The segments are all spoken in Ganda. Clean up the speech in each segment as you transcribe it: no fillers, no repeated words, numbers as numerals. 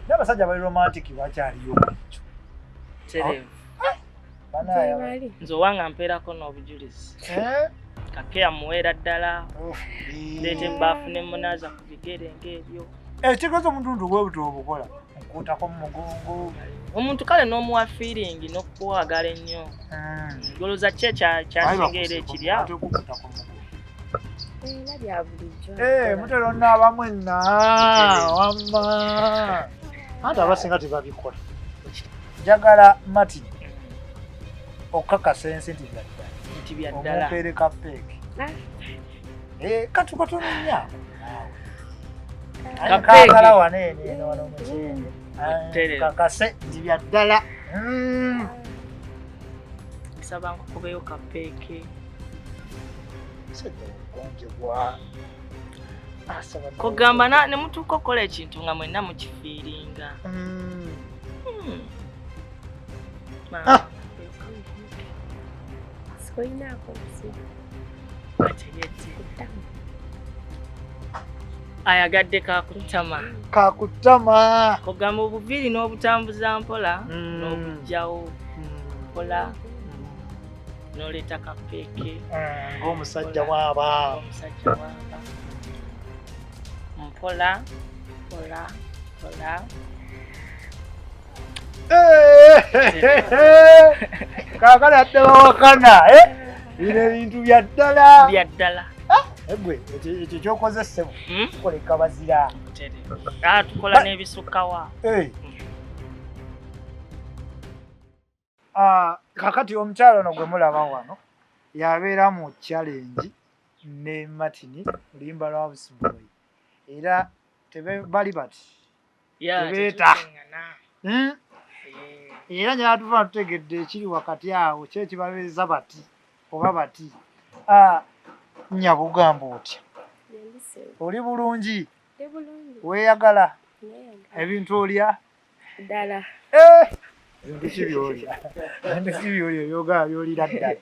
N'abasajja bali romantic bakyaliyo bulijjo. Tereevu. Banaaya. Tebali. Nze owanga mpeerako n'obujulizi. Eh? Kakeya muweera ddala. Uff, Leeta ebbaafu ne munaaza ku bigere ng'ebyo. Ekitegeeza omutundu gwe buti obukola nkuutako mu mugongo. Omuntu kale n'omuwa feeling n'okukwagala ennyo. Golooza ki ekyasinga era ekiri awo? Ate okukuutako mu mugongo. Era bya bulijjo. Eh, mutera onaaba mwenna wamma. Anti abasinga tebabikola. Njagala Martin okukakasa ensi nti bya ddala. Nti bya ddala. Omumpeere ka peeki. Ah. Eh, katuka tononyaako naawe. Ka Kaagala peeki. wano eno eno wano mu kyenge. Ah, Tereevu. Kakase nti bya ddala. Nsaba nkukubeyo kapeeke. Musajja mugonjebwa. Asaba Kugamba ne mutuuka okukola ekintu nga mwenna mukifiiringa. Ah. Sikoyinaako obuzibu. Ategedde. Kutamu. Ayagadde kakutama. Kakutama. Kugamba obuviiri n'obutambuza mpola n'obuggyawo mpola n'oleeta kapeeke. Ng'omusajja bw'aba. Omusajja bw'aba. Mpola, mpola, mpola. Kaakano adde bawakana, eh? Bino ebintu bya ddala. Bya ddala. Gwe ekyo kyokoze ssebo tukola ekabazira. Tukola n'ebisukkawa. Kakati omukyalo ono gwe mulaba wano yabeera mu challenge ne Martin oluyimba lwa Houseboy era bali bati tebeeta. Era nyala tuva tutegedde ekiri wakati awo ki ekibabeeza bati oba bati. Nnyabo otya? Oli bulungi? Ndi bulungi. Weeyagala? Neeyagala. Ebintu olya? Ddala. Ebintu ki by'olya? Ebintu ki by'olya ebyogala by'oliira ddala?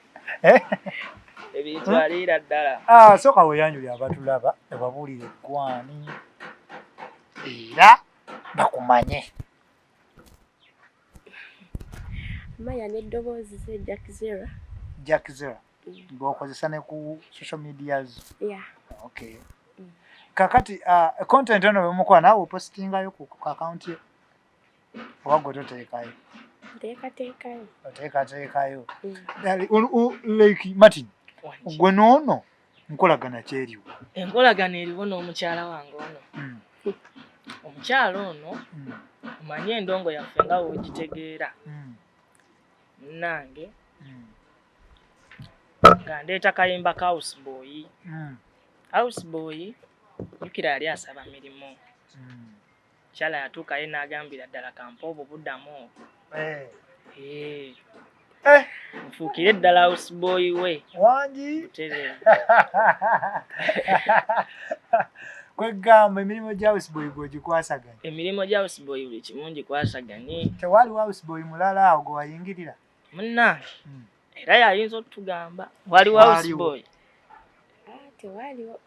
Ebintu aliira ddala. Sooka weeyanjule abatulaba obabuulire eggwani era bakumanye. Maya n'eddoboozi ze Jack Zera. Jack Zera. Ng'okozesa ne ku social media zo. Yeah. Okay. Kakati content ono bwe mukola naawe opositingayo ku account ye oba gwe toteekayo? Nteekateekayo. Oteekateekayo. Like Martin, gwe n'ono nkolagana ki eriwo? Enkolagana eriwo n'omukyala wange ono. Omukyala ono omanye endongo yaffe nga bw'ogitegeera. Munnange nga ndeeta kayimba ka Houseboy. Houseboy jjukira yali asaba mirimu. Mukyala yatuukayo n'agambira ddala kampe obubuddamu obwo. Nfuukire ddala houseboy we. Wangi? Butereevu. Kwegamba emirimu gya houseboy gw'ogikwasaganya. Emirimu gya houseboy buli kimu ngikwasaganye. Tewaliwo houseboy mulala awo gwe wayingirira? Munnange era yayinza otugamba waliwo houseboy. Tewaliwo.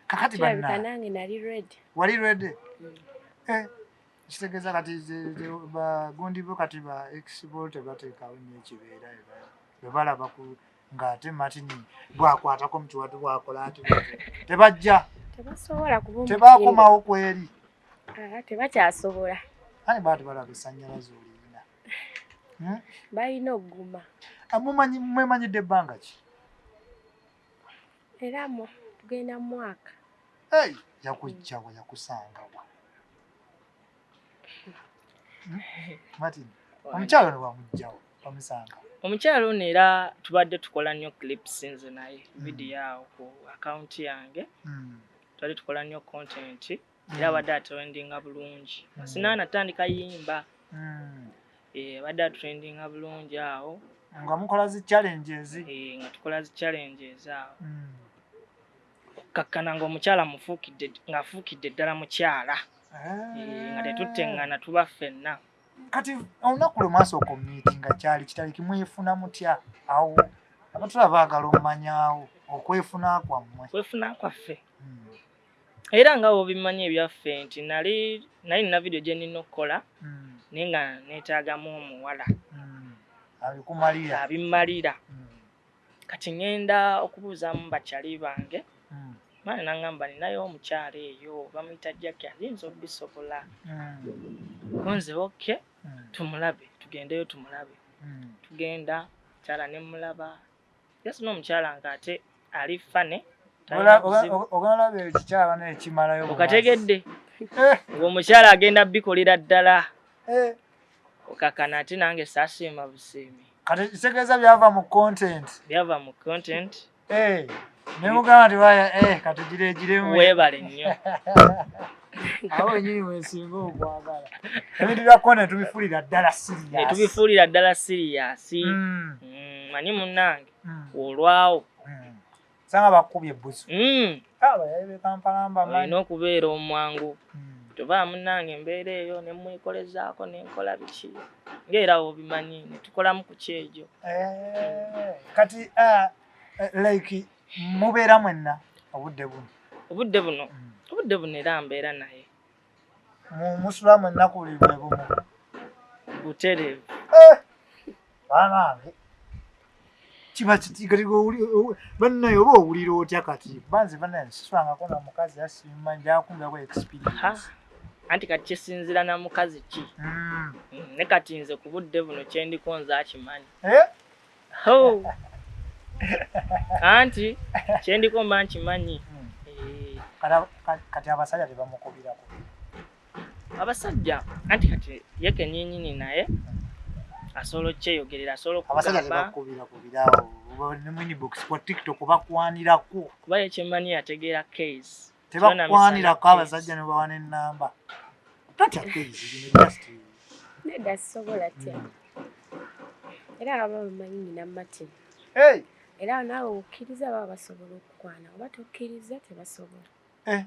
Kakati Kirabika banna. nange nali ready. Wali ready? Kitegeeza kati bagundi bo kati ba ex bo tebateekawo nnyo ekibeera bwe balaba ku ng'ate Martin bw'akwatako mu kiwato bw'akola ati tebajja. Tebasobola kuba omutindo. Tebakomawo kweri. Tebakyasobola. Ani baba tebalaba essannyalazo olirina? Balina okuguma. Mwemanyidde ebbanga ki? Era tugenda mu mwaka. Hey, yakujjawa yakusangawa. Martin, omukyalo ono bamugjawa bamusanga. Omukyalo ono era tubadde tukola nnyo clips nze naye video awo ku account yange. Twali tukola nnyo content era abadde atrendinga bulungi. Sinaanatandika yimba. Abadde atrendinga bulungi awo. Nga mukola zi challenges. Nga tukola zi challenges awo. Okkakkana ng'omukyala ng'afuukidde ddala mukyala. Nga tetutteŋŋana tuba ffenna. Kati olunaku lwe mwasooka omumiitinga kyali kitali kimwefuna mutya awo abatulaba baagala omumanyaawo okwefuna kwammwe. Okwefuna kwaffe. Era nga bw'obimanyi ebyaffe nti nali nina video gye nnina okukola, naye nga neetaagamu omuwala Abikumalira. Abimmalira. Kati ŋŋenda okubuuzaamu bakyali bange, maani n'aŋŋamba ninayo omukyala eyo bamuyita Jackie, ayinza obisobola. Ko nze okay, tumulabe, tugendeyo tumulabe. Tugenda, mukyala ne mulaba, just n'omukyala ng'ate ali funny, talina buzibu. Ogenda ekikyala nekimalayo. Okategedde? Eh. Ng'omukyala agenda bikolera ddala. Okakana ate nange saasiima busiimi. Kati kitegeeza byava mu content. Byava mu content. Ne mugamba nti waya, katugireegiremu. Weebale nnyo. Awo wenyini mwesinga okwagala ebintu bya content, tubifuulira ddala serious. Ne tubifuulira ddala serious. Manyi munnange, olwawo Sanga bakubye ebbusu. Abayaye b'e Kampala mbamanyi. Olina okubeera omwangu. Tova munnange embeera eyo ne mwekolezaako ne nkola biki ng'era obimanyi, ne tukolamu ku kyejo. Kati like mubeera mwenna obudde buno? Obudde buno? Obudde buno era mbeera naye. Musula mwenna ku buli bwe bumu? Butereevu. Banange, kiba kiti kati bannaye, oba owulira otya kati? Banze bannaye sisulangako na mukazi, asiima njakumbako experience. Anti kati kisinziira na mukazi ki. Ne kati nze ku budde buno kyendiko nze akimanyi. Eh? Ho! Anti kyendiko mba nkimanyi. Kati abasajja tebamukubirako? Abasajja, anti kati ye kennyinnyini naye asobola okukyeyogerera, asobola Abasajja okugamba. Tebakubira kubirawo ne mu inbox kwa TikTok bakwanirako? Kuba ye kyemmanyi yategeera case. Tebakwanirako abasajja ne bawa n'ennamba? Tatya case bino just. Nedda, sisobola tya. Era baba bamanyi nina Martin. Hey! Era naawe okkiriza baba basobola okukwana, oba tokkiriza tebasobola.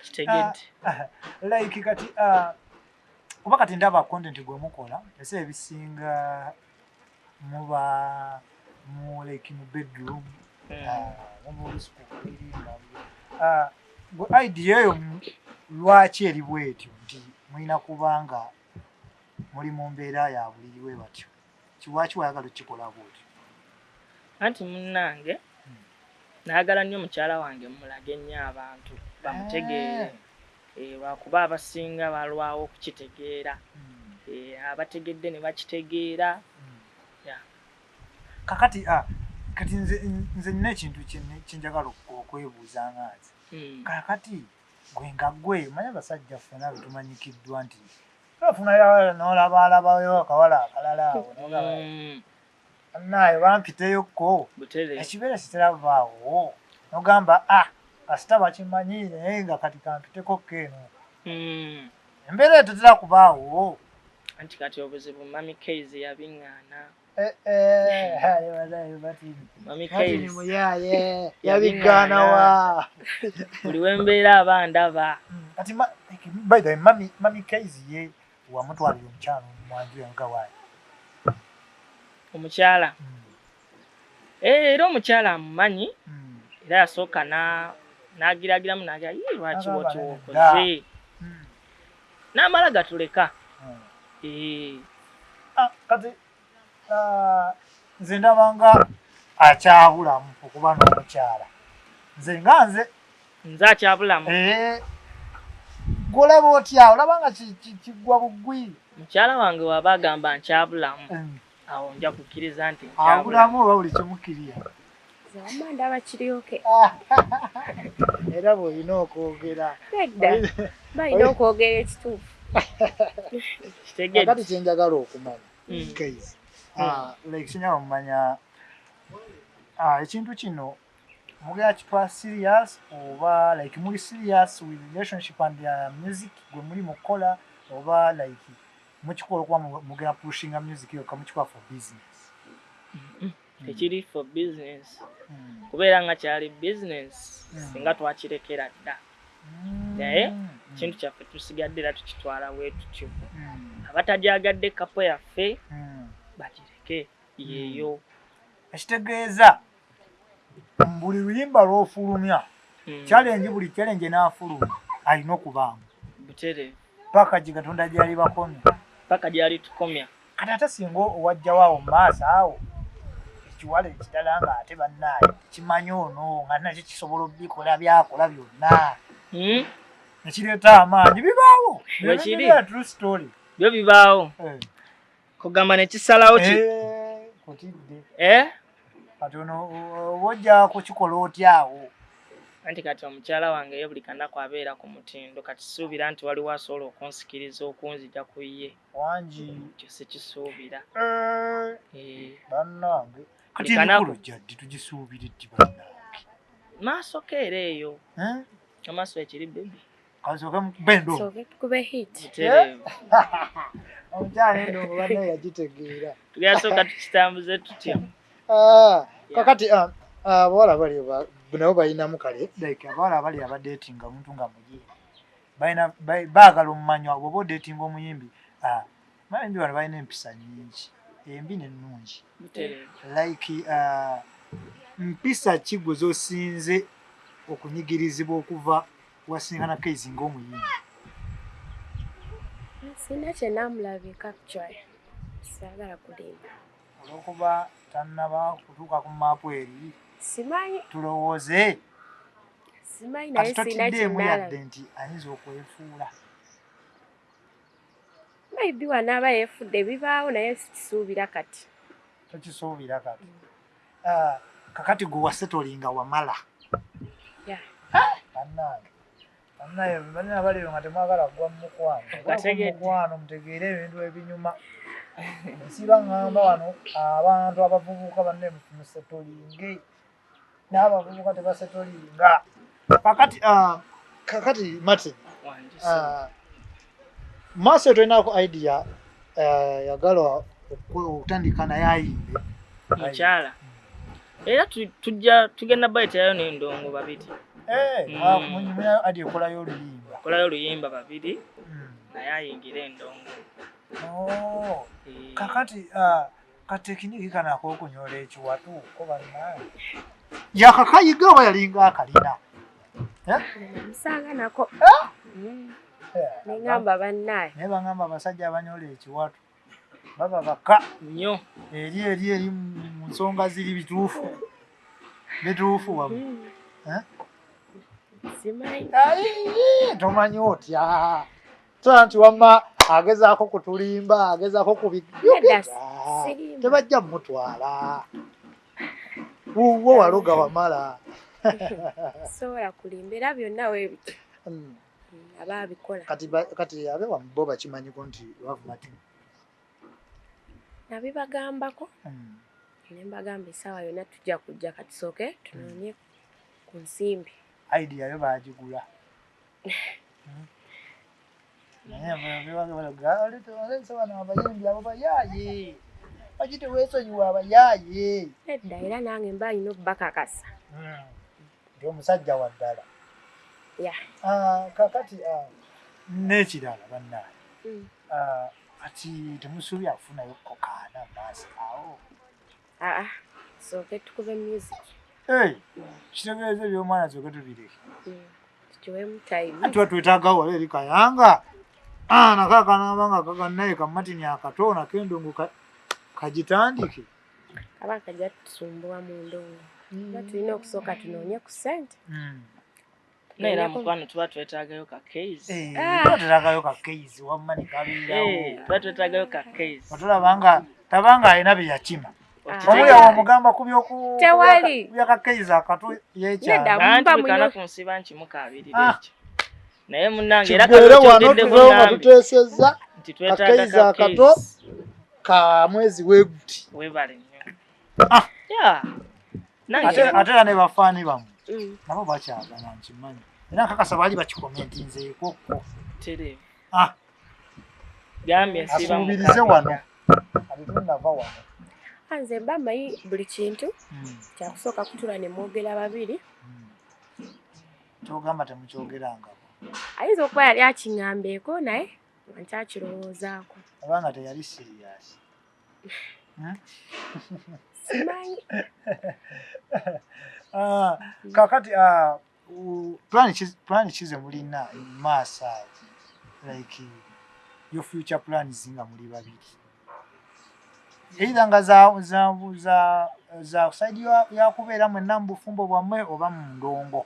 Kitegedde. Like kati kuba kati ndaba content gwe mukola ebiseera ebisinga muba mu like mu bedroom, muba olusi ku buliri nga gwe idea eyo lwaki eri bwetyo nti mulina kuba nga muli mu mbeera ya buliri bwe batyo? Kiwaki wayagala okukikola bwotyo? Anti munnange, naagala nnyo mukyala wange mulage nnyo abantu bamutegeere. Lwakuba abasinga balwawo okukitegeera. Abategedde ne bakitegeera. Yeah. Kakati kati nze nina ekintu kyenjagala okwebuuza nga nze. Kakati gwe nga gwe omanyi abasajja ffena betumanyikiddwa nti ofunayo n'olabalabayo akawala akalala awo n'ogamba, "Naye bampiteyokko." Butereevu. Ekibeera kitera baawo n'ogamba, "Ah, kasita bakimanyi, naye nga kati kampiteko eno." Embeera eyo tetera kubaawo? Anti kati obuzibu Mami Keizi yabiŋŋaana. Eh, eh, aye, banaye, Martin. Mami Martin Keizi muyaye yabiŋŋaana. yabigaana wa? Buli wembeera aba ndaba. Kati by the way, mami Keizi ye wamutwalira omukyala omwanju nga waayi? Omukyala? Era omukyala amumanyi. Era yasooka n'agiragiramu n'agira, "Ye, lwaki Agamba woti nedda. wokoze?" N'amala gatuleka. Ah, kati nze ndaba nga akyabulamu okuba n'omukyala, nze nga nze. Nze akyabulamu? Eh, gwolaba otya? Olaba nga kiggwa bugwi? Mukyala wange waba agamba nkyabulamu, awo nja kukkiriza nti nkyabulamu. Abulamu oba buli kimu kiriya? Nze wamma ndaba kiryoke. Era bw'olina okwogera. Nedda, balina okwogera ekituufu. Kitegedde. Kakati kyenjagala okumanya, guys, like kyenjagala okumanya, ekintu kino mugera kitwa serious oba like muli serious with relationship and music gwe muli mukukola, oba like mukikola okuba mugenda pushinga music yokka, mukikola for business? Tekiri for business, kubeera nga kyali business singa twakirekera dda, naye ekintu kyaffe tusigadde era tukitwala bwe tutyo. Abatajyagadde couple yaffe bagireke yeeyo. Ekitegeeza buli luyimba lw'ofulumya, Challenge, buli challenge enaafuluma alina okubaamu. Butereevu. Paka gye Katonda gyali bakomya. Paka gyali tukomya. Kati ate singa owajjawo awo mu maaso awo ekiwala ekirala nga ate bannaaye kimanyi ono nga nakyo kisobola obikola byakola byonna, nekireeta amaanyi, bibaawo. Bwekiri. True story. Byo bibaawo. Kugamba nekisalawo ki. Kutidde. Eh? Kati ono oba ojja kukikola otya awo? Anti kati omukyala wange ye buli kanaku abeera ku mutindo, kati suubira nti waliwo asobola okunsikiriza okunzija ku ye. Wangi. Ekyo sikisuubira. Bannange, kati Buli kanaku. emikolo jaddi tugisuubire ddi, bannange? Maaso keera eyo. Eh? Amaaso ekiri baby. Kasooke mukube endongo. Sooke tukube hit. Butereevu. Omukyala endongo bannaye yagitegeera. Tugenda sooka tukitambuze tutya. Ah, kakati abawala bali nabo balinamu kale, like abawala abali abadeetinga omuntu nga muyimbi balina baagala omumanywa. Bw'oba odeetinga omuyimbi, abayimbi bano balina empisa nnyingi, embi n'ennungi. Butereevu. Like mpisa ki gwe z'osinze okunyigirizibwa okuva wasinkana Kayz ng'omuyimbi? Sina kye naamulabika actually, saagala kulimba. Olw'okuba tannaba kutuuka ku maapu eri? Simanyi. Tulowooze. Simanyi, naye Kati sina kye totiddeemu yadde naalaba. nti ayinza okwefuula? Maybe wanaaba yeefudde bibaawo, naye sikisuubira kati. Tokisuubira kati. Ah, kakati gwe wasetolinga wamala? Yeah. Bannange, bannaye, banna abaliyo nga temwagala kugwa mu mukwano. Gategedde. Mukwano, mutegeere ebintu ebinyuma. Nsiba ŋŋamba wano abantu abavubuka banne musetolinge, n'abavubuka tebasetolinga. Kakati kakati Martin, Wangi. maaso tolinako idea yagala okutandika naye ayimbe? Mukyala era tujja tugenda bayiterayo n'endongo babiri. Munyumirayo idea ekolayo oluyimba? Kolayo oluyimba babiri, naye ayingire endongo. Oh. Kakati katekiniki kano ak'okunyola ekiwatu ko, bannange, yakakayiga oba yalinga akalina? Musanga nako. Neŋŋamba bannaaye. Naye bangamba abasajja abanyola ekiwatu baba baka nnyo. Eri eri eri mu nsonga ziri bituufu bituufu wamu. Eh? Simanyi. Ayi, tomanyi otya? Tola nti wamma agezaako kutulimba, agezaako Nedda, sirimba. Tebajja mutwala wuwo, waloga wamala. Sobola kulimba, era byonna weebityo. Aba abikola. Kati kati abe bo bakimanyiko nti love Martin? Nabibagambako. Ne mbagamba essaawa yonna tujja kujja, katusooke tunoonye ku nsimbi. Idea yo bagigula. Naye bano abayimbi abo bayaaye, lwaki teweesonyiwa abayaaye? Nedda, era nange mba alina obbakakasa. Nti omusajja wa ddala. Ya. Ah, kakati n'ekirala bannange, kati temusuubira kufunayo kokaana maaso awo? Aa, tusooke tukube music. Hey, kitegeeza ebyomwana sooke tubireke? Tukiweemu time. Tuba twetaaga wala eri kayanga. Ah, nako akanaaba nga kagannaye ka Martin akato nako endongo kagitandike. Aba kajja tusumbuwa mu ndongo, tuba tulina okusooka tunoonye ku ssente. Naye era mukwano tuba twetaagayo ka case. Eh, Ah. tuba twetaagayo ka case wamma ne kabeerawo. Eh, tuba twetaagayo ka case. Otulaba nga tabanga alina bye yakima. Ah. Omuya wamugamba ku byoku Tewali. ku byaka case akato yekyanga. Nedda. Anti Mba buli mulina- kanaku nsiba nkimukaabirira Ah. ekyo. Naye munnange era Kiggwere wano kakyogedde tuveewo nga buŋŋambi tuteesezza nti twetaaga ka case ka akato. case. Ka mwezi weeguti. Weebale nnyo. Ah. Yeah. Nange Ate era ne bafaani bammwe nabo bakyagala, nkimanyi, era nkakasa baali bakikomentinzeeko ko. Tereevu. Ah. Gambye nsiba Asuubirize mukaabirira. wano kati tunnava wano. Ah, nze mba mmanyi buli kintu kyakusooka kutula ne mwogera babiri. Kyogamba temukyogerangako? Ayinza okuba yali akiŋŋambyeko naye nga nkyakirowoozaako. Obanga teyali serious? Simanyi. Ah, kakati Plan ki ze mulina mu maaso awo, like your future plans nga muli babiri, either nga za side ya kubeera mwenna mu bufumbo bwammwe oba mu ndongo?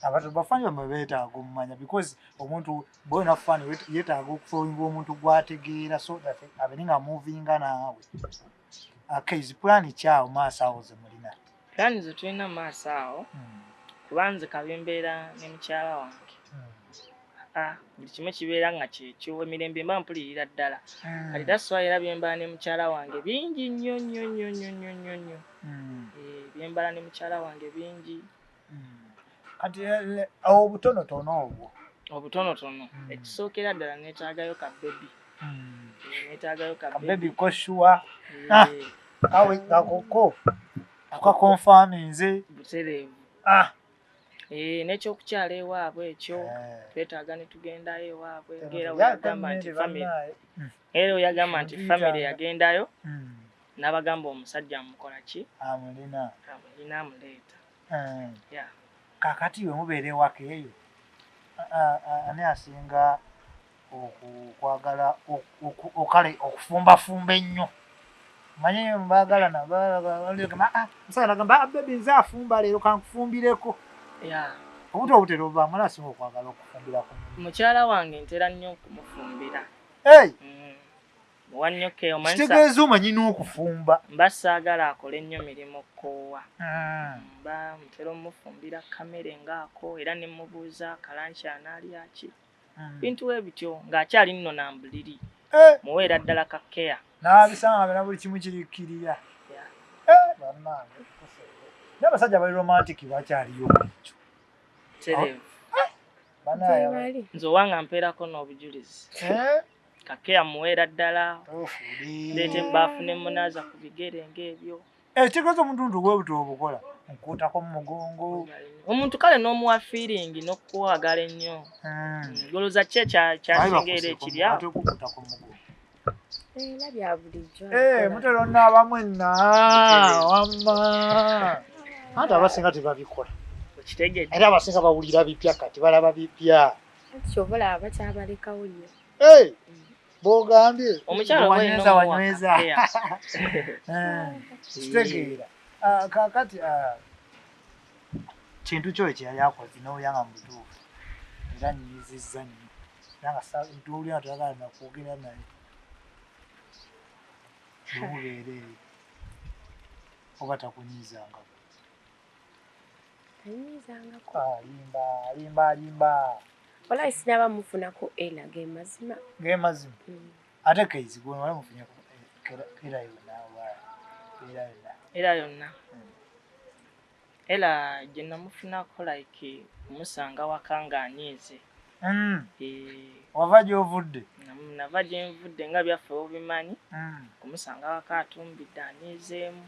Abantu bafani bamwe beetaaga omumanya, because omuntu bwona fani yeetaaga okufollowinga omuntu gwategeera, so that abeere nga movinga naawe. Keizi, plan kyawo maaso awo ze mulina? Plan ze tulina maaso awo, kuba nze kabimbeera ne mukyala wange, buli kimu kibeera nga kyekyo, emirembe mba mpulirira ddala. Kati that's why era byembala ne mukyala wange bingi nnyo nnyo nnyo nnyo nnyo nnyo nnyo. Eh, byembala ne mukyala wange bingi. Kati obutonotono obwo? Obutonotono, ekisookera ddala neetaagayo ka baby. Neetaagayo ka baby ko sure. Kawe kakoko akaconfirminze. Butereevu. N'ekyokukyala ewaabwe ekyo, twetaaga ne tugendayo ewaabwe, ng'era weyagamba nti family, era weyagamba nti family yagendayo n'abagamba omusajja amukola ki? Amulina. Amulina, amuleeta. Yeah. Kakati we mubeera ewaka eyo, ani asinga okwagala okale okufumbafumba ennyo? Manye mbaagalana, omusajja nagamba, "Baby, nze afumba leero, kankufumbireko." Obuto obutera obuvaamu, ani asinga okwagala okufumbira ku mulimu? Mukyala wange ntera nnyo okumufumbira. Hey! Muwa nnyo ke omanyi Kitegeeza omanyi n'okufumba. Mba saagala akole nnyo mirimu kkoowa. Mba mutera omufumbira kamere ngaako, era ne mubuuza ka lunch anaalya ki, bintu we bityo, ng'akyali nno na mbuliri. Muweera ddala ka care. N'abisanga nga buli kimu kirikkirira. Bannange, n'abasajja bali romantic bakyaliyo bulijjo? Tereevu. Bannange. Gyebali. Nze owanga mpeerako n'obujulizi. Ka care muweera ddala. Tofuuli. Leeta ebbaafu ne munaaza ku bigere ng'ebyo. Ekitegeeza omuntu nti bwe butyo obukola nkuutako mu mugongo. Omuntu kale n'omuwa feeling n'okukwagala ennyo. Golooza ki ekyasinga era ekiri awo? Ate okukuuta ku mugongo. Era bya bulijjo. Eh, mutera onaaba mwenna wamma, anti abasinga tebabikola. Okitegedde? Era abasinga bawulira bipya, kati balaba bipya. Anti kyova olaba bakyabalekawo nnyo. Hey, bwogambye. Omukyala oba olina Wanyweza, omuwa wanyweza. ka care. Kitegeera. Kakati kintu kyo kyeyali akoze n'owulira nga mu butuufu era nnyizizza nnyo, era nga ntuwulira nga toyagala nakwogera naye bwemubeera eyo, oba takunyiizangako? Tanyiizangako. Alimba, alimba, alimba. Walayi sinaba mufunako era ge mazima. Ge mazima. Ate Keizi, gwe wali mufunyeko era yonna oba era yonna? Era yonna. Era gye namufunako, like kumusanga waka ng'anyiize. Eh, Wava gy'ovudde? Nava gye nvudde nga byaffe obimanyi, kumusanga waka atumbidde, anyiizeemu,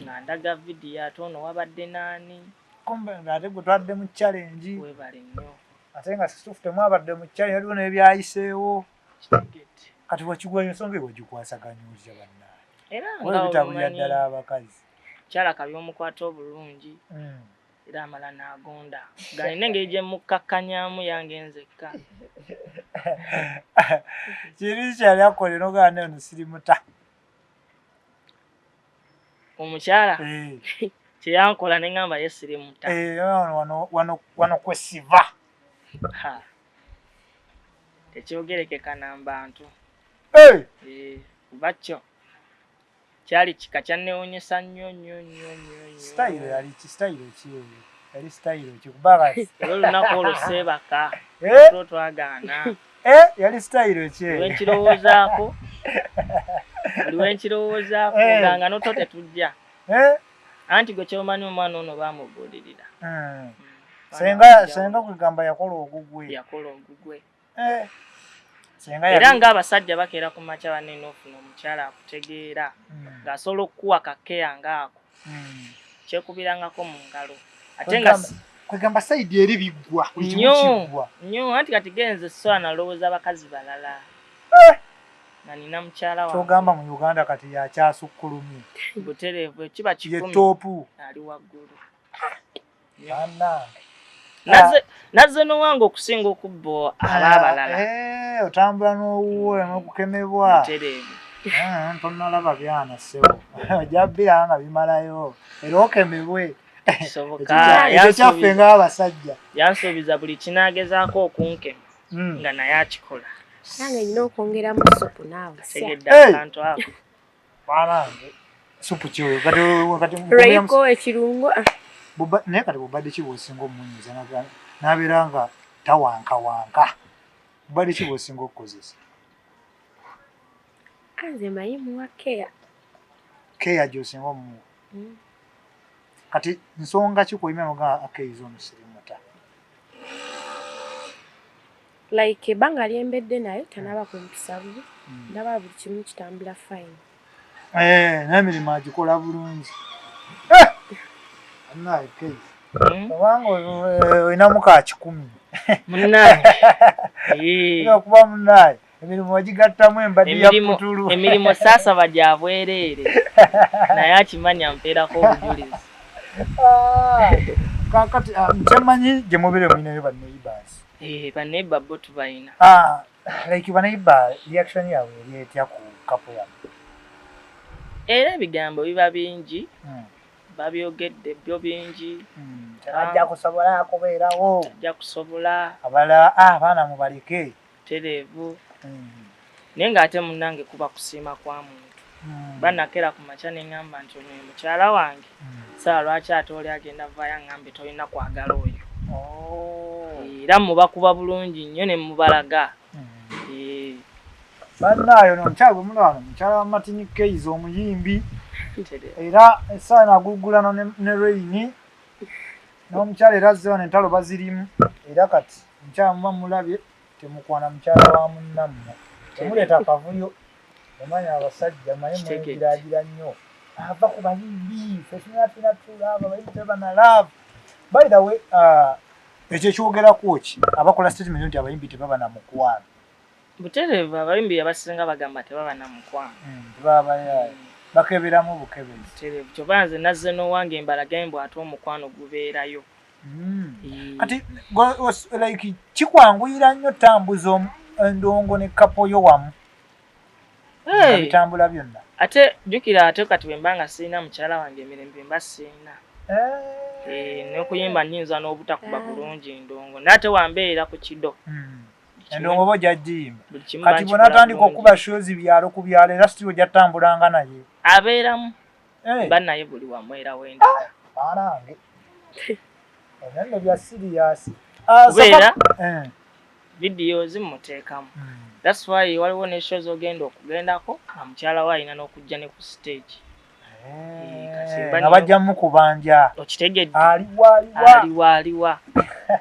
nga ndaga vidiyo, ate ono wabadde naani? Kumbe ng'ate gwe twadde mu challenge. Webale nnyo. Ate nga situfu temwabadde mu challenge, waliwo n'ebyayiseewo. Kitegedde. Kati wakigwa, ensonga eyo wagikwasaganya otya, bannange? Era Waliwo nga bitabulira obimanyi, ddala abakazi. Mukyala kabi omukwata obulungi, era amala n'agonda, galina engeri gye mukkakkanyamu yange nzekka. Kiri kyali akola nogaa neno sirimuta. Omukyala Eh, kyeyankola ne ŋŋamba ye sirimuta. Eh, wano kwesiva. Ha. Tekyogerekeka na bantu. Eh, Eh, kuba kyo kyali kika kyannewunyisa nnyo nnyo nnyo nnyo nnyo. Sitayiro yali ki? Sitayiro ki eyo? Yali sitayiro ki? Kubanga Era olunaku olwo seebaka. Eh? Tulo twagaana. Eh, yali sitayiro ki eyo? Lwenkirowoozaako, buli lwenkirowoozaako, nga noto tetujja. Eh? Anti gwe kyomanyi, omwana ono baamubuulirira. Senga kwegamba yakola ogugwe. Yakola ogugwe. Eh. Senga Era yali ng'abasajja bakeera ku makya, banne, n'ofuna omukyala akutegeera, ng'asobola okukuwa ka care ngaako, kyekubirangako mu ngalo, ate nga Kwegamba side eri biggwa, buli kimu Nnyo. kiggwa. Nnyo, anti kati genze so nalowooza abakazi balala, nga nina mukyala wange. Kyogamba mu Uganda kati yakyasukkulumye. Butereevu, ekiba Ye 100 top. Ali waggulu. Nazze n'owange okusinga okubba ab'abalala. Otambula n'owuwo n'okukemebwa. Mutereevu. Tonnalaba byana ssebo, ojja bbira nga bimalayo era okemebwe. Kisoboka. Ekyo kyaffe ng'abasajja. Yansuubiza buli kinaagezaako okunkema nga naye akikola. Nange nina okwongeramu supu naawe. Tegedde akantu ako. Banange, supu ki oyo? Kati Royco ekirungo. Naye kati bubadde ki bw'osinga omunyiiza n'abeera nga tawankawanka? Bubadde ki bw'osinga okukozesa? Nze manyi muwa care. Care gy'osinga omuwa? Kati nsonga ki kw'oyimira n'ogamba Keizo ono sirimuta? Like ebbanga lyembedde naye tanaba kumpisa bubi, ndaba buli kimu kitambula fine. N'emirimu agikola bulungi. Annaye Keizo, obanga olinamu ka 1,000. Munnange. Okuba munnaye emirimu ogigattamu embaddi ya putulu. Emirimu saasaba gya bwereere naye akimanya mpeerako obujulizi. Kaakati kyemmanyi gye mubeere mulinayo ba neighbors. Ba neighbor bo tubalina. Like ba neighbor reaction yaabwe eri etya ku couple yammwe? Era ebigambo biba bingi, babyogedde byo bingi. Tebajja kusobola kubeerawo. Tajja kusobola. Abalala abaana mubaleke. Tereevu. Naye ng'ate munnange kuba kusiima kwa muntu. Bannakera ku makya ne ŋŋamba nti ono ye mukyala wange. Saawa lwaki ate oli agenda vaayo aŋŋambe tolina kwagala oyo. Era mubakuba bulungi nnyo ne mubalaga. Bannaayo ono omukyala gwe mulaba wano mukyala wa Martin Keizo omuyimbi. Era essaawa eno agulugulana ne Reign n'omukyala era azze wano entalo bazirimu. Era kati omukyala muba mulabye temukwana mukyala wa munnammwe. Temuleeta kavuyo. Omanya abasajja manyi mwegiraagira nnyo. Ava ku bayimbi ffe tulina tulaba abayimbi tebaba na love. By the way, ekyo ekyogerako ki abakola statement nti abayimbi tebaba na mukwano? Butereevu abayimbi abasinga bagamba tebaba na mukwano. Tebaba bakeberamu bukebezi. Butereevu kyova nze nazze n'owange mbalage mbu ate omukwano gubeerayo. Kati like kikwanguyira nnyo tambuza endongo ne couple yo wamu? Bitambula byonna. Ate jjukira ate kati bwe mba nga sirina mukyala wange emirembe mba sirina. N'okuyimba nnyinza n'obutakuba bulungi ndongo naye ate wambeera ku kido. Endongo oba ojja giyimba. Kati bw'onaatandika okuba shows byalo ku byalo era still ojja ttambulanga naye. Abeeramu. Mba naye buli wamu era wendaga. Banange. Ebyo nno bya serious. Kubeera videos mmuteekamu. That's why waliwo ne shows ogenda okugendako nga mukyala we alina n'okujja ne ku stage. Nga bajja mukubanja. Okitegedde. Aliwa aliwa. Aliwa aliwa.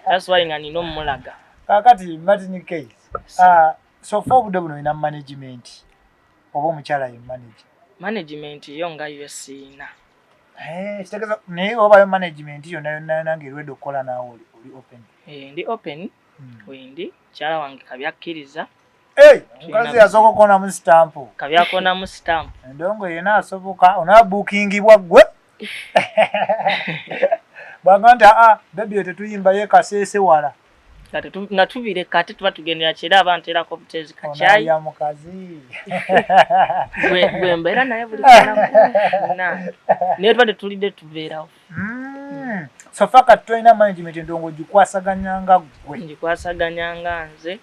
That's why nga nina omulaga. Kaakati Martin Keizo. So far obudde buno olina management oba omukyala ye manager? Management yo nga yo siina. Kitegeeza naye obayo management yonna yonna yonna ng'erwedde okukola naawe oli open? Ndi open. Wendi mukyala wange kabyakkiriza. Omukazi yasooka okukonamu sitampu. Kabyakonamu sitampu. Endongo yena asoboka onaabuukingibwa ggwe. Bw'agamba nti aa baby tetuyimba ye Kasese wala. Nga tubireka ate tuba tugendera kyera aba nteerako butezi kacyayi. Onaalya mukazi. Gwe mbeera naye buli lunaku. Naye tuba tetulidde tubeerawo. So far kati tolina management endongo ogikwasaganya nga ggwe. Ngikwasaganya nga nze.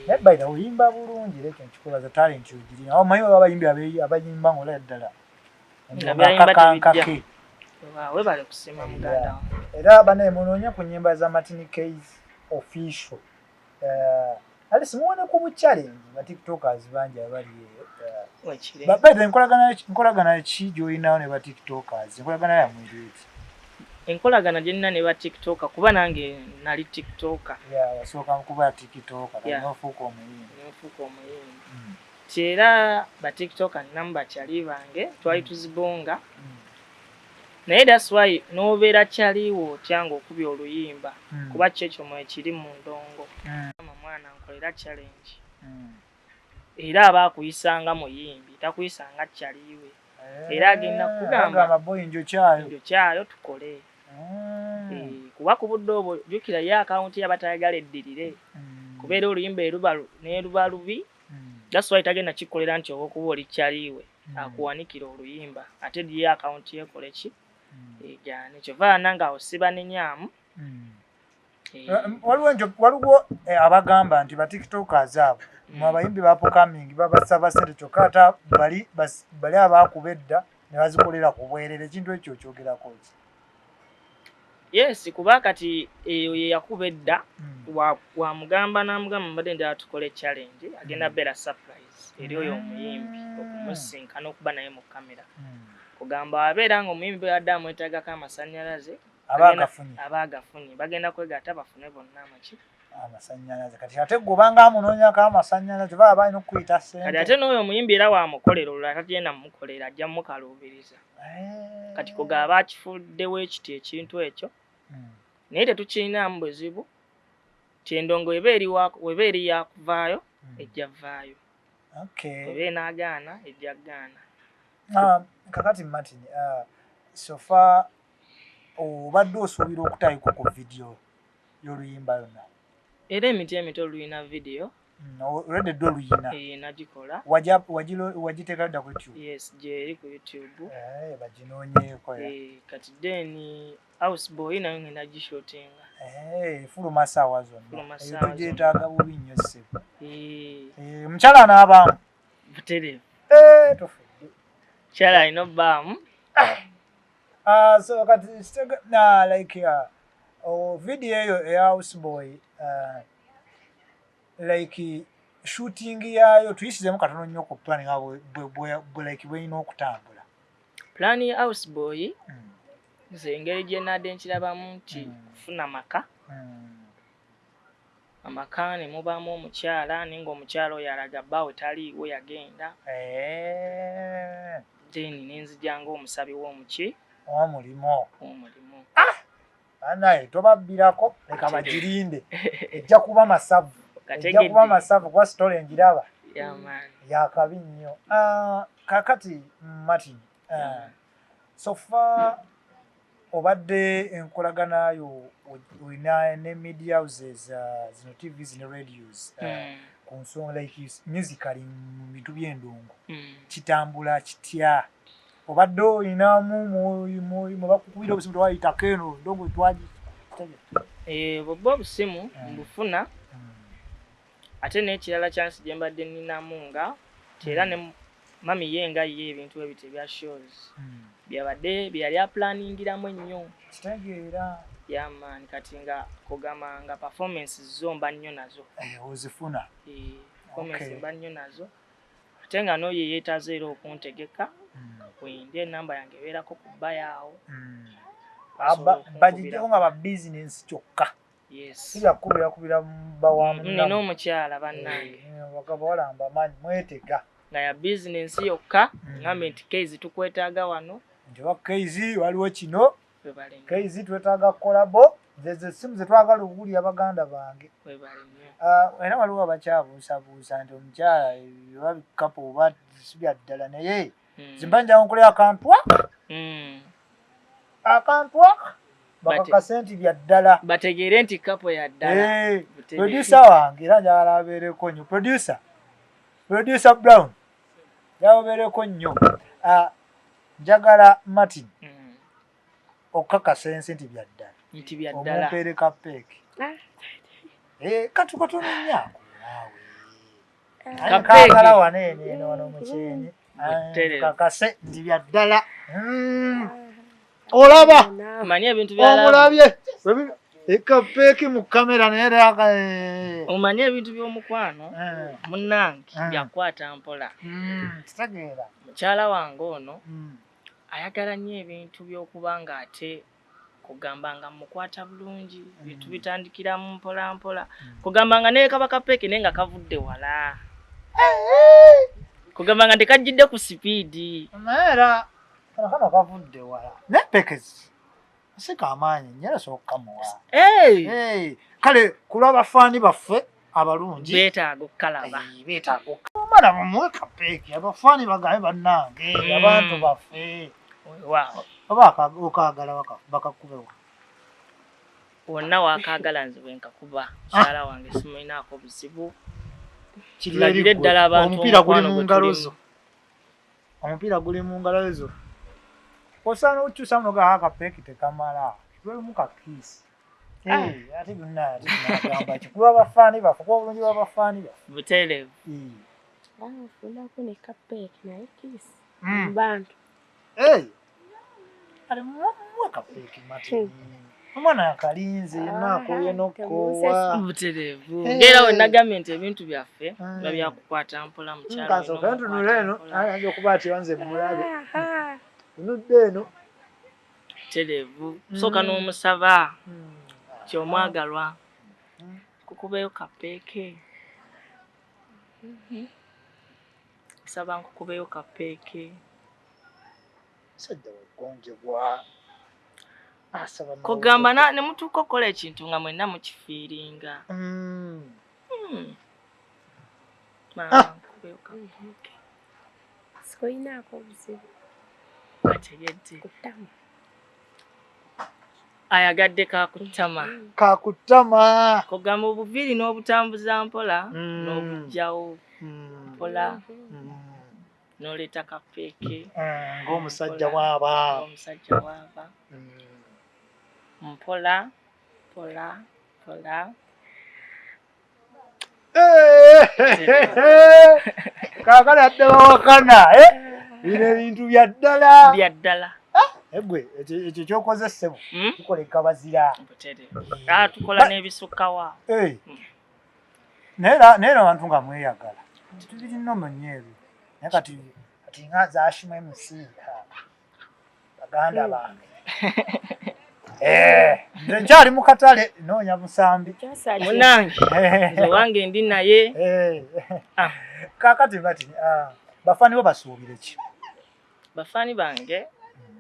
Naye by the way oyimba bulungi era ekyo nkikwebaza talent ogirina. Omanyi waliwo abayimbi abayimba ng'olaba ddala. Nga byayimba tebijja. Weebale kusiima muganda wange. Era bannaye munoonye ku nnyimba za Martin Keizo official. At least muwone ku bu challenge ba tiktokers bangi abali eyo. By the way nkolagana ki gy'olinawo ne ba tiktokers? Enkolagana yammwe eri etya? Enkolagana gye nnina ne ba tiktoker kuba nange nali tiktoker. Wasooka kuba tiktoker kati n'ofuuka omuyimbi. N'ofuuka omuyimbi. Ti era ba tiktoker nninamu bakyali bange twali tuzibonga. Naye that's why n'obeera kyaliwo otya ng'okubye oluyimba kuba ki ekyo mwekiri mu ndongo. Mwana nkolera challenge. Era aba akuyisanga muyimbi takuyisanga kyaliwe. Era agenda kugamba boy njokyayo. Njokyayo tukole. Kuba ku budde obwo jjukira ye akawunti yabatayagala eddirire kubeera oluyimba eruba neruba lubi. That's why tagenda kikolera nti olwokuba oli kyaliwe akuwanikira oluyimba ate ye akawunti yekole ki egaane. Kyova nange awo sibanenyamu. Waliwo abagamba nti ba tiktokers abo mu abayimbi ba upcoming babasaba ssente, kyokka ate bali abaakuba edda ne bazikolera ku bwerere. Ekintu ekyo okyogerako ki? Yes, kuba kati eyo ye yakuba edda, wamugamba n'amugamba mbadde njagala tukole challenge, agenda beera surprise eri oyo omuyimbi okumusinkana okuba naye mu kamera. Kugamba abeera nga omuyimbi bwe amwetaagako amasannyalaze aba agafunye, bagenda kwegatta bafune bonna amaki amasannyalaze. Kati ate gwe obanga amunoonyako amasannyalaze baba balina okukuyita ssente. Kati ate n'oyo omuyimbi era wamukolera olulala tagenda mumukolera, ajja mukaluubiriza. Kati kugaba akifuddewo ekiti ekintu ekyo, naye tetukirinaamu buzibu ti endongo weba eri yakuvaayo ejja vaayo, weba enaagaana ejja gaana. Kakati Martin, so far obadde osuubira okutayiko ku vidiyo y'oluyimba yonna? Era emiti emito lulina vidiyo. Already dde oluyina? Nagikola. Wagiteeka dda ku YouTube? Yes, gyeri ku YouTube. Baginoonyeeko. Kati then House Boy nayo ngenda gishootinga. Fuluma saawa zonna, eyo tugyetaaga bubi nnyo ssebo. Omukyala anaabaamu? Butereevu. Tufudde. Mukyala alina obbaamu. So kati like video eyo eya House Boy, like shooting yaayo tuyisizemu katono nnyo ku plan nga like bweyina okutambula. Plan ya House Boy, nze engeri gye nadde nkirabamu nti kufuna maka, amaka ne mubaamu omukyala, naye ng'omukyala oyo alaga bbaawe taliiwo yagenda, then nenzija ng'omusabi w'omuki omulimu omulimu. Banaye tobabbirako, leka bagirinde, ejja kuba masavu, ejja kuba masavu kuba story engiraba yakabi nnyo. Kakati Martin, so far obadde enkolagana yo olina ne media houses, zino TVs ne radios, ku nsonga like musically mu bintu by'endongo, kitambula kitya? Obadde olinamu mubakukubira obusimu tewayitako eno ndongo twagi? Bw'obba obusimu mbufuna, ate n'ekirala chance gye mbadde nninamu nga era ne mami ye nga ye ebintu ebyo ebya shows byabadde byeyali aplaningiramu ennyo. Kitegeera. Yeah man, kati nga kugamba nga performance zo mba nnyo nazo. Ozifuna. Performance mba nnyo nazo, ate nga n'oyo yeetaaze era okuntegeka wendi enamba yange ebeerako ku bba yaawo. Bagijjeko nga ba bizinensi kyokka. Yes. Si byakukubira bba. Nina omukyala bannange. Bawala mbamanyi mwetega. Nga ya bizinensi yokka, ngambe nti keizi tukwetaaga wano. Nti oba keizi waliwo kino, keizi twetaaga collabo, zezo essimu zetwagala okuwulira baganda bange. Era waliwo abakyabuusabuusa nti omukyala oba bikapu oba si bya ddala, naye zimba njawo nkolera akantwa akantwa bakakase nti bya ddala. Bategeere nti couple ya ddala. Producer wange era njagala abeereko nnyo. Producer Brown, njagala obeereko nnyo. Njagala Martin okukakasa ensi nti bya ddala. Nti bya ddala. Omumpeere kapeeke kati katono nnyo naawe kaagala wano eno eno wano mukyenyi kakase nti bya ddala. Olaba omanyi ebintu omulabye ekapeeki mu kamera naye omanyi ebintu by'omukwano munnange byakwata mpola. Kitegeera. Mukyala wange ono ayagala nnyo ebintu by'okuba nga ate kugamba nga mukwata bulungi, bintu bitandikiramu mpola mpola, kugamba nga naye kaba kapeeke naye nga kavudde wala, kugamba nga tekajjidde ku sipiidi. Naye era kano kavudde wala naye pekezi si kamaanyi nnyo era sobola okukamuwa. Kale ku lw'abafaani baffe abalungi beetaaga okukalaba. Beetaaga omala bamuwe kapeeke, abafaani bagambe bannange abantu baffe oba okaagala bakakubewa. Wonna wakaagala nze bwe nkakuba. Mukyala wange simulinaako buzibu. Kiri Tulagire eri ggwe. ddala abantu Omupiira guli omukwano mu gwe ngalo tulimu. zo. Omupiira guli mu ngalo zo. Osaana okukyusa muno ga akapeeki tekamala. Tuwemu ka kiss. Ah. Eh, ate byonna ate tunagamba ki? Kuba abafaani baffe, kuba obulungi bw'abafaani baffe. Butereevu. Eh. Nfunako ne kapeeki naye kiss Mm. mu bantu. Hey. Ate muwe kapeeki Martin. Omwana akalinze yenna akooye n'okkoowa. Butereevu. Eh. Ng'era we nagambye nti ebintu byaffe Mm. biba byakukwata mpola mukyala. Nkansooka olina ntunula eno, omukwata mpola. ayinza okuba ati nze mulabe. Aha. Tunudde eno. Butereevu. Sooka Mm. n'omusaba Mm. ky'omwagalwa. Mm. Nkukubeyo kapeeke. Nsaba nkukubeyo kapeeke. Musajja wagonjebwa. Asaba Kugamba ne mutuuka okukola ekintu nga mwenna mukifiiringa. Mm. Hmm. Ah. Maama nkukubeyo kapeeke. Sikoyinaako obuzibu Ategedde. kutama. Ayagadde kakutama. Kakutama. Kugamba obuviiri n'obutambuza mpola Mm. n'obuggyawo Mm. mpola Mm. n'oleeta kapeeke. Mm, ng'omusajja Mpola. bw'aba. Ng'omusajja bw'aba. Mm. Mpola mpola mpola. Eh, kaakano adde bawakana eh? Bino ebintu bya ddala. Bya ddala. Egwe ekyo kyokoze ssebo Hmm? tukola ekabazira. Butereevu. Ah, tukola n'ebisukkawo. Eh. Naye era naye era abantu nga mweyagala tubiri nnomo nnyo ebyo naye kati kati nga zaashima MC ha, baganda bange. Eh, nze nkyali mu katale noonya musambi. Kyasaki. Munange nze wange ndi naye. Eh. Ah. Kaakati bati ah, bafaani bo basuubire ki? Bafaani bange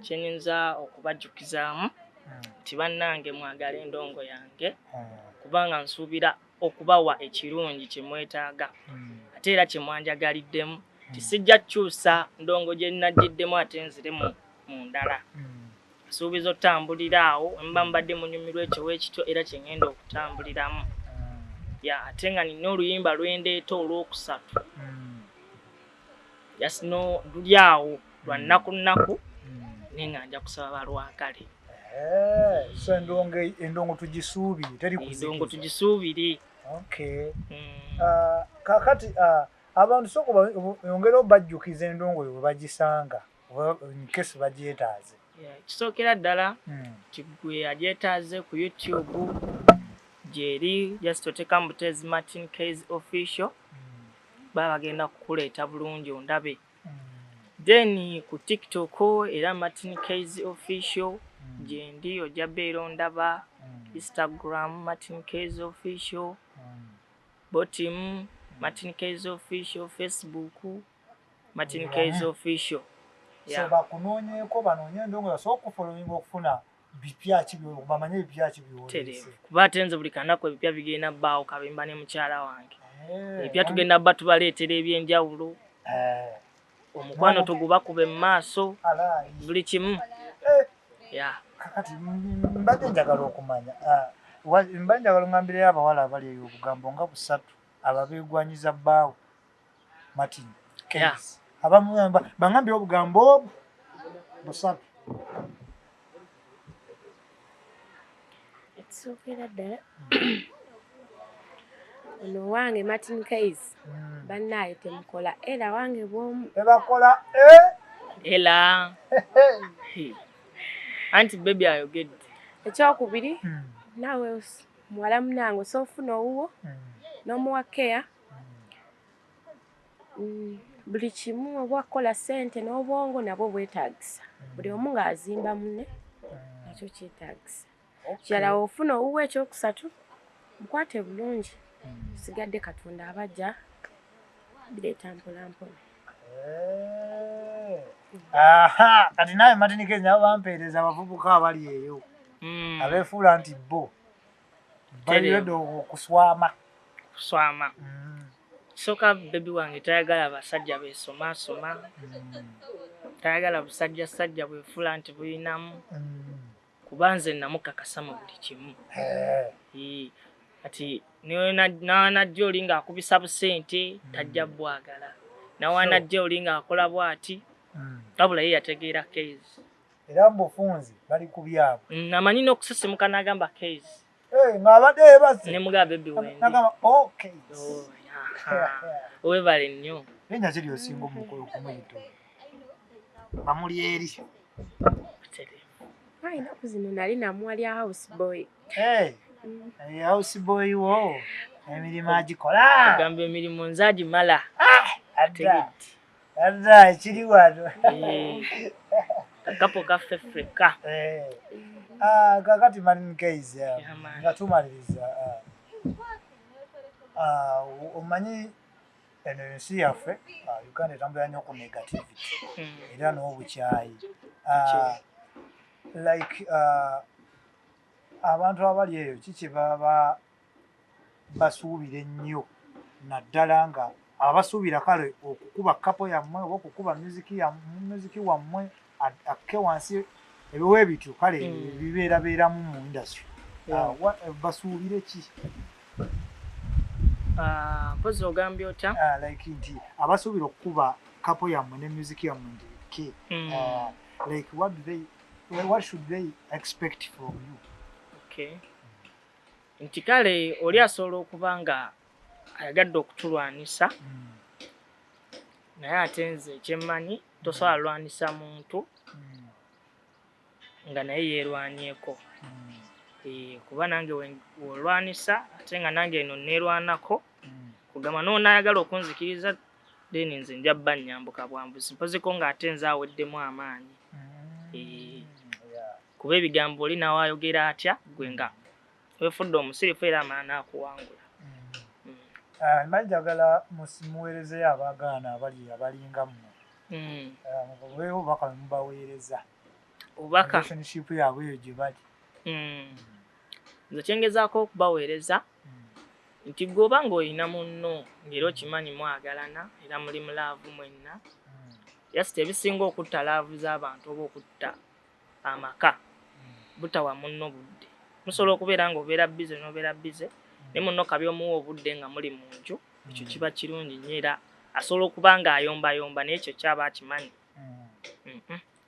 kye nnyinza okubajjukizaamu nti bannange mwagale endongo yange kubanga nsuubira okubawa ekirungi kye mwetaaga ate era kye mwanjagaliddemu. Tisijja kukyusa ndongo gye nnajjiddemu ate nzire mu mu ndala. Nsuubiza otambulira awo mba mbadde munyumirwa ekyo weekityo era kye ŋŋenda okutambuliramu. Ya ate nga nina oluyimba lwe ndeeta olwokusatu. Just no luli awo lwa nnaku nnaku naye nga nja kusaba balwagale. Eh, so endongo tugisuubire teri Endongo kuzikiza. tugisuubire. Okay. Mm. Ah, kaakati ah, abantu sooka oyongere obajjukiza endongo yo bwe bagisanga oba in case bagyetaaze. Yeah, kisookera ddala nti gwe agyetaaze ku YouTube gyeri just oteekamu buteezi Martin Kayz Official baba bagenda kukuleeta bulungi ondabe. Then ku TikTok era Martin Kayz Official gyendi ojja beera ondaba. Instagram Martin Kayz Official, Botim Martin Kayz Official, Facebook Martin Kayz Official. So Yeah. bakunoonyeeko banoonye endongo basobola okufollowinga okufuna bipya ki bamanye ebipya ki by'oleese. Tereevu. Kuba ate nze buli kanaku ebipya bigenda bbaawo kabimba ne mukyala wange. Eh, Ebipya tugenda bba tubaleetera ebyenjawulo. Eh, Omukwano tugubakube mu maaso alaayi. buli kimu. Eh, Yeah. kakati mbadde njagala okumanya ah, mbadde njagala oŋŋambireyo abawala abali eyo obugambo nga busatu ababeegwanyiza bbaawe Martin Kayz. Abamu baŋŋambye obugambo obwo busatu. Ekisookera ddala ono wange Martin Kayz bannaaye temukola era wange bw'omu. Tebakola eh? Ela. Hey. Anti baby ayogedde. Ekyokubiri naawe muwala munnange osobola ofuna owuwo n'omuwa care. Buli kimu oba kukola ssente n'obwongo nabwo bwetaagisa. Buli omu ng'azimba munne nakyo kyetaagisa. Kirala bw'ofuna owuwo ekyokusatu mukwate bulungi sigadde Katonda abajja bireeta mpola mpola. Eh. Aha, kati naawe Martin Kayz nabo bampeereza abavubuka abali eyo abeefuula nti bo baliredde okuswama. Kuswama. Kisooka baby wange tayagala basajja beesomaasoma. Tayagala busajjasajja bwefuula nti buyinamu. Kuba nze namukakasa mu buli kimu. Kati nawanajja oli ng'akubisa busente tajja bwagala, nawanajja oli ng'akola bw'ati, wabula ye yategeera Kayz. Era mubufunze bali ku byabwe. Namanyi n'okusisimuka n'agamba Kayz. Ng'abadde yeebase. Ne mugamba baby wendi. N'agamba oh Kayz. Oh, weebale nnyo. Linnya ki ly'osinga okumuyita? Bamuli eri. Ennaku zino nali namuwa lya house boy. House boy wo emirimu agikola. Kugamba emirimu nze agimala. Adda ekiri wano. Akapo kaffe ffekka. Kakati Martin Kayz, nga tumaliriza, omanyi eno ensi yaffe Uganda etambulira nnyo ku negativity era n'obukyayi. Like abantu abali eyo kiki baba basuubira ennyo, naddala nga abasuubira kale okukuba couple yammwe oba okukuba music wammwe akke wansi ebiwa ebityo kale bibeerabeeramu mu industry. Basuubire ki? Mpozi ogambye otya? Like nti abasuubira okukuba couple yammwe ne music yammwe nti ke, like what should they expect from you? Okay. Nti kale oli asobola okuba nga ayagadde okutulwanisa, naye ate nze kyemmanyi tosobola lwanisa muntu nga naye yeerwanyeko. Kuba nange wolwanisa ate nga nange eno neerwanako, kugamba n'onaayagala okunzikiriza then nze nja bba nnyambuka bwambuzi, mpoziko ng'ate nze aweddemu amaanyi. Kuba ebigambo oli nawe ayogera atya gwe nga weefudde omusirifu era amala n'akuwangula. Mmanyi njagala muweerezeyo abaagaana abali abalinga mmwe. Mubaweeyo obubaka bwe mubaweereza. Obubaka? Relationship yaabwe eyo gye bali. Nze kyengezaako okubaweereza nti gwe oba ng'olina munno ng'era okimanyi mwagalana era muli mu love mwenna, just ebisinga okutta love z'abantu oba okutta amaka butawa munno budde. Musobola okubeera ng'obeera busy n'obeera busy naye munno kabi omuwa obudde nga muli mu nju, ekyo kiba kirungi nnyo era asobola okuba ng'ayombayomba naye ekyo kyaba akimanyi.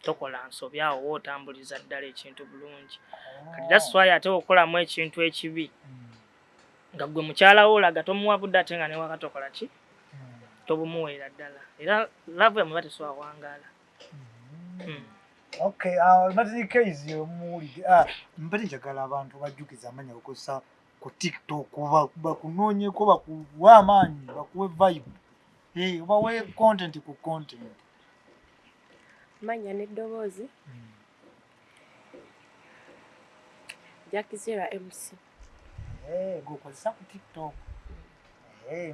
Tokola nsobi awo oba otambuliza ddala ekintu bulungi. Kati that's why ate okolamu ekintu ekibi nga ggwe mukyala wo olaga tomuwa budde ate nga newaka tokola ki? Tobumuweera ddala. Era love yammwe eba tesobola kuwangaala. Okay, Martin Kayz omuwulidde. Mbadde njagala abantu bajjukize amannya gokozesa ku TikTok bakunoonyeko, bakuwe amaanyi, bakuwe vibe. Obawe content ku content. Amannya n'eddoboozi. Jack Zera MC. G'okozesa ku TikTok.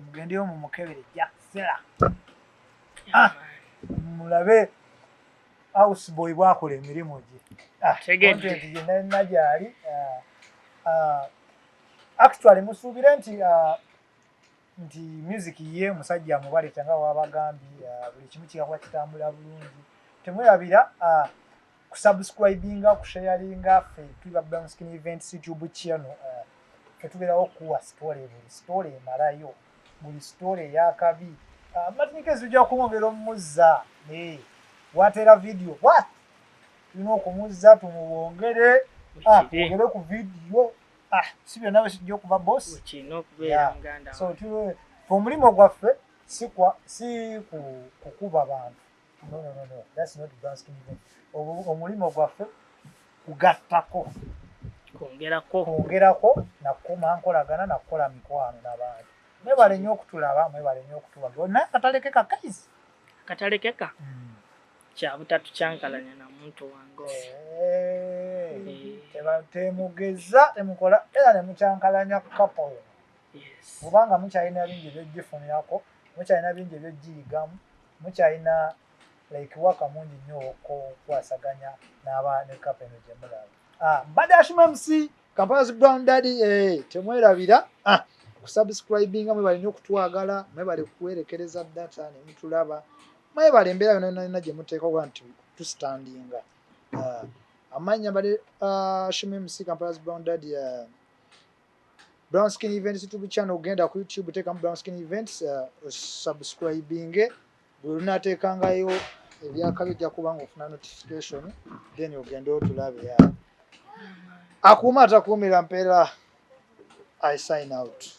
Mugendeyo mumukebere Jack Zera. Mulabe house boy bw'akola emirimu gye. Tegedde. Content gye nalina gy'ali. Actually musuubire nti music ye musajja amubaleeta nga bw'abagambye, buli kimu kigakuba kitambula bulungi. Temwerabira kusubscribinga, kusharinga. Ffe tuli ba Brown Skin Events YouTube channel. Ffe tubeerawo okuwa story, buli story emalayo, buli story ey'akabi. Martin Kayz tujja kumwongera omuzza. Wateera video what? Tulina okumuzza tumubongere, twongere ku video. Si byonna bwe kijja okuba boss. Kirina okubeera muganda So wange. Ffe omulimu gwaffe si kukuba bantu. No, no, no, no. That's not Brown Skin Event. Omulimu gwaffe kugattako. Kwongerako. Kwongerako nakuma nkolagana nakukola mikwano n'abantu. Mwebale nnyo okutulaba, mwebale nnyo okutuwagira. Naye akatalekeka Kayz. Akatalekeka? Kya butatu kyankalanya na muntu wange oyo. Temugeza, temukola, era ne mukyankalanya couple. Kubanga mukyalina bingi eby'ogifunirako, mukyalina bingi eby'ogiyigamu, mukyalina like waka mungi nnyo okukwasaganya n'aba ne couple eno gye mulaba. Mbadde Hashim MC, Kampala's Brown Daddy, temwerabira kusubscribinga, mwebale nnyo okutwagala, mwebale kuwerekereza data ne mutulaba, mwebale embeera yonna yonna gye muteeka okuba nti tustandinga. Amannya mbadde Shumi MC, Kampala's Brown Daddy, Brown Skin Events YouTube channel. Ogenda ku YouTube, teekamu Brown Skin Events, subscribinge. Buli lunaateekangayo ebyakabi ojja kuba nga ofuna notification, then ogende otulabe. Akuuma atakuumira mpeera. I sign out.